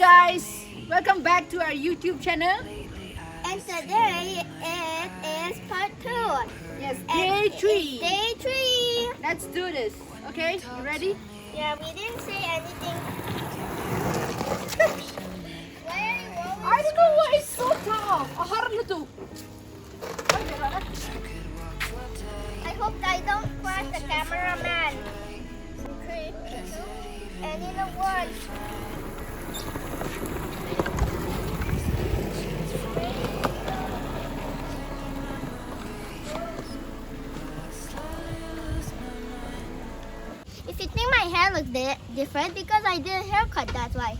guys, welcome back to our YouTube channel. And today it is part 2. Yes, day 3. Day 3. Let's do this. Okay, you ready? Yeah, we didn't say anything. Why are you always I don't know why it's so tough. A har lutuk. I hope I don't crash the cameraman. 3, 2, and in a 1. If you think my hair looks different, because I did a haircut, that's why.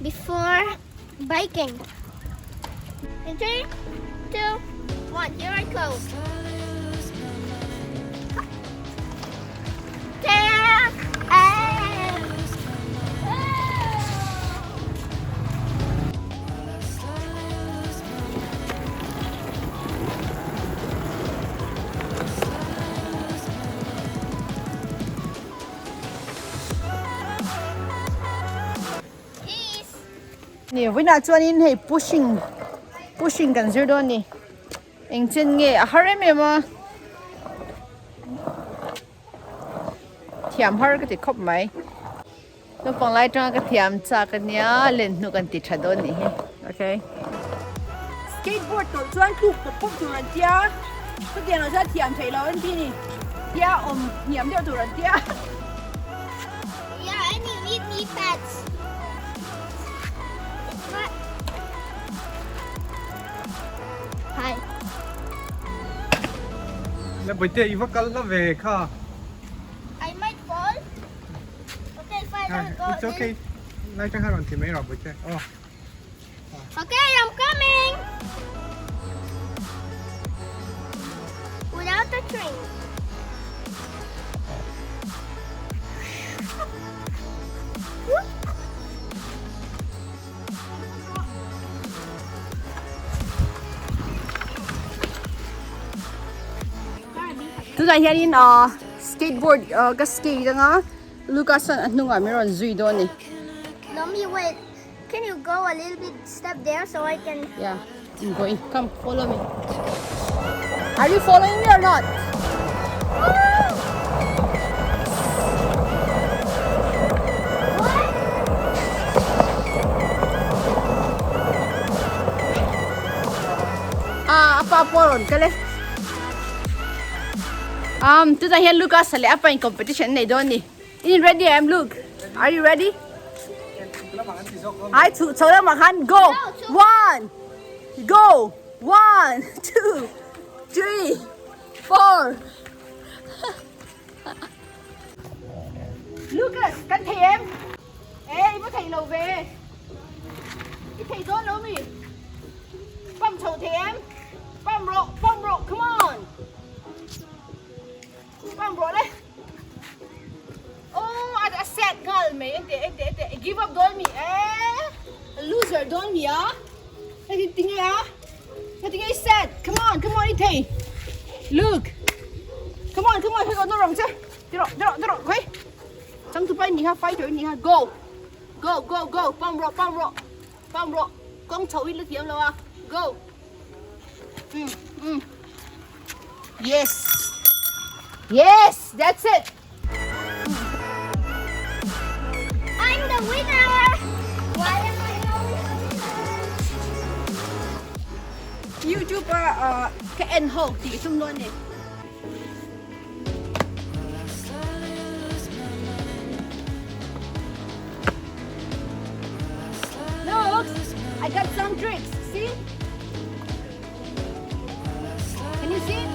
Before biking. In 3, 2, 1, here I go. Ni vawiinah chuanin hei pushing pushing kan zir dawn a ni eng chen nge a har em em a thiam har ka ti khawp mai naupang lai atanga ka thiam chak a nia len hnu kan ti tha dawn nih hi okay skateboard tawlh chuan tluk tawp pawp tur an tia chutiang lo chuan thiam theih loh an ti a ni tia awm hniam deuh tur an tia. Yeah, and you need knee pads. It's not. Hi. Le Bawihte i va kal hla ve kha. I might fall. Okay, fine. I'll go. It's okay. Lai tang kha rawn ti mai rawh Bawihte. Oh. Okay, I'm coming. Without the train. Tunah hianin ah skateboard ah ka skate anga Lucas chuan a hnungah min rawn zui dawn a ni. Mommy wait. Can you go a little bit step there so I can Yeah, I'm going. Come, follow me. Are you following me or not? Ah, apa pawh rawn kal e. Um, tunah hian Lucas a leh a pain competition nei dawn ni. In ready em Luke? Are you ready? Ai chhu chho lamah khan go! One! Go! One, two, three, four. Lucas, kan thei em? E, i va thei lo ve. I thei dawn lo mi? Pump chho thei em? Pump rawh, pump rawh, come on! Pump rawh le. Oh, a set nghal mai ente ente ente i give up dawn mi eh loser dawn mi a hei hi tinge a hei tinge i set come on come on i thei look come on come on hei no rang che ti rawh ti rawh ti rawh khawi changtu pa ni kha fighter ni kha go go go go pump rawh pump rawh pump rawh kawng chho hi la thiam lo a go um um Yes. Yes, that's it. I'm the winner. Why am I always the winner? YouTuber uh, ka en ho ti tum dawn ni. Look, I got some tricks. See? Can you see it?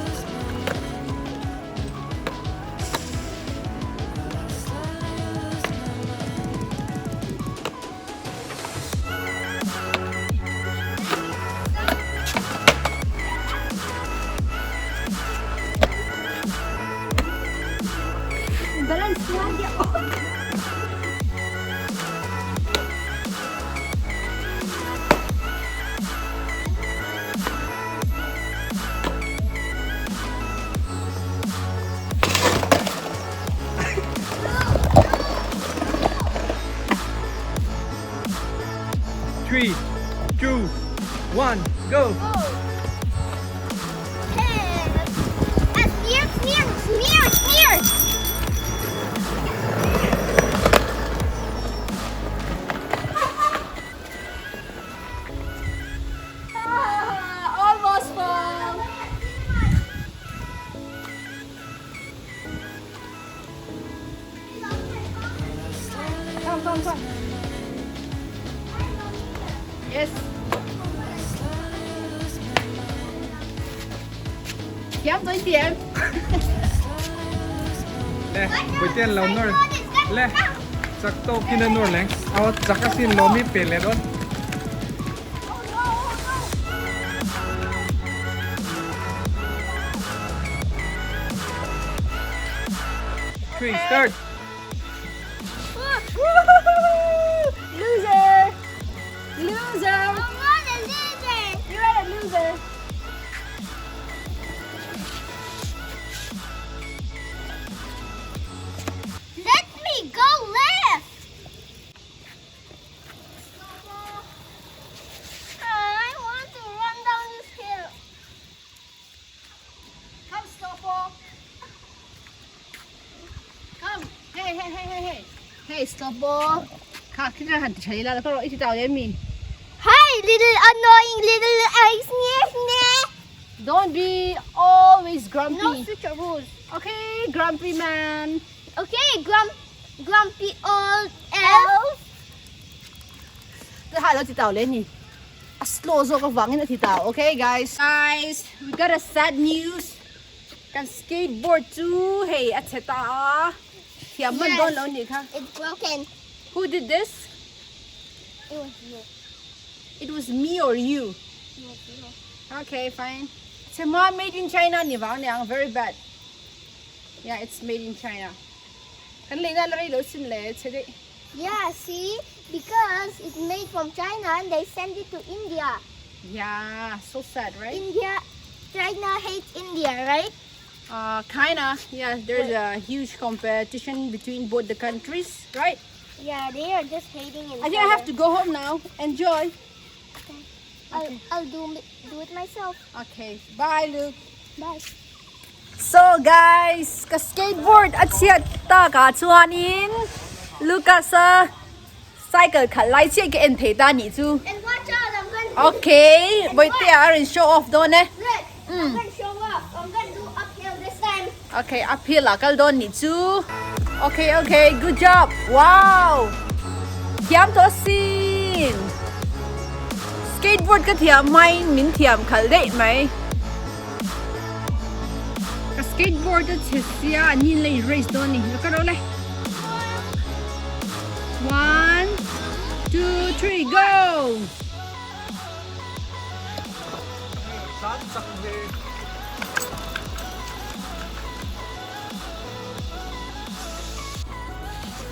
Balance chuan 3, 2, 1, go! Almost fall. Come, come, come. Yes. Thiam toi tiam. Le, Bawihte an lo nawr. Le, chak tawkin a nawr leng. Aw, chak asin lawmi pe leh dawn. Three, start! Loser! Loser! I'm not a loser. You are a loser. Let me go left. I want to run down this hill. Come, Snowball. Come. Hey, hey, hey, hey, hey. Hey, Snowball. Kha, khi ra han ti chai la, ka ro i ti tau em mi. Hi, little annoying little eggs. Don't be always grumpy. No future rules. Okay, grumpy man. Okay, grumpy old elf. Cái hai lo ti tau le ni. A slow zo ka wangin a ti tau. Okay, guys. Guys, we got a sad news. Kan skateboard chu hei a che ta. Thiam man don lo ni kha. It's broken. Who did this? It was you. It was me or you? It was you. Okay, fine. It's ma made in China ni wang liang very bad. Yeah, it's made in China. Kan le na le lo sin le che de. Yeah, see? Because it's made from China and they send it to India. Yeah, so sad, right? India, China hates India, right? Kinda. Yeah, there's a huge competition between both the countries, right? Yeah, they are just hating each I think I have other. to go home now. Enjoy. Okay. I'll do it myself. Okay. Bye, Luke. Bye. So guys, ka skateboard a chhiat ta ka chuanin Lucas a cycle khalh lai chiah ka en thei ta nih chu. And watch out, I'm going to Okay, Bawihte a rawn show off dawn e. Look, I'm going to show off. I'm going to do uphill this time. Okay, uphill a kal dawn nih chu. Okay, okay, good job. Wow. Thiam tawh asin. Skateboard ka thiam hmain min thiam khalh daih mai. Ka skateboard a chhe sia an in la in race dawn ni. Ka ro le. One, two, three, go!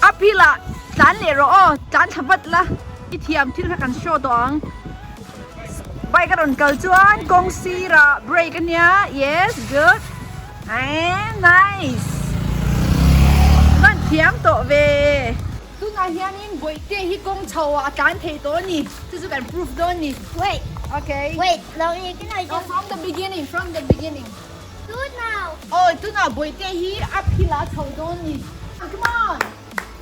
Uphill ah tlan leh rawh aw, tlan thla vat la, i thiam thil kha kan show tawh ang. Bike a rawn kal chuan kawng sirah brake a nia, yes good and nice. Chuan thiam tawh ve. Tunah hianin Bawihte hi kawng chho ah a tlan thei tawh a ni, chu chu kan proof dawn a ni. Wait. Okay. Wait, Lonely, can I Oh, just from the beginning, from the beginning. do it now? Oh, tunah Bawihte hi uphill ah a chho dawn a ni. Come on.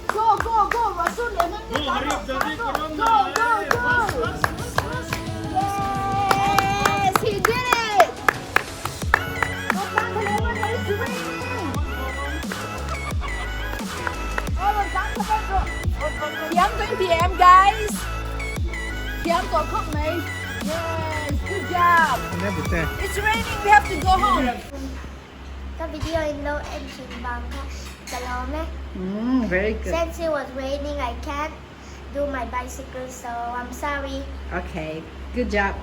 Go, go, go. Rasul leh hmang te tlan rawh, tlan rawh. Go, go, go. Yes, he did it. Go tlan tha leh hmang it's raining. Oh, rawn tlan tha vek rawh. Thiam tawh in ti em, guys? Thiam tawh khawp mai. Yes, good job. It's raining, we have to go home. Ka video in lo en thin vang kha ka lawm e. Mm, very good. Since it was raining, I can't do my bicycle, so I'm sorry. Okay, good job.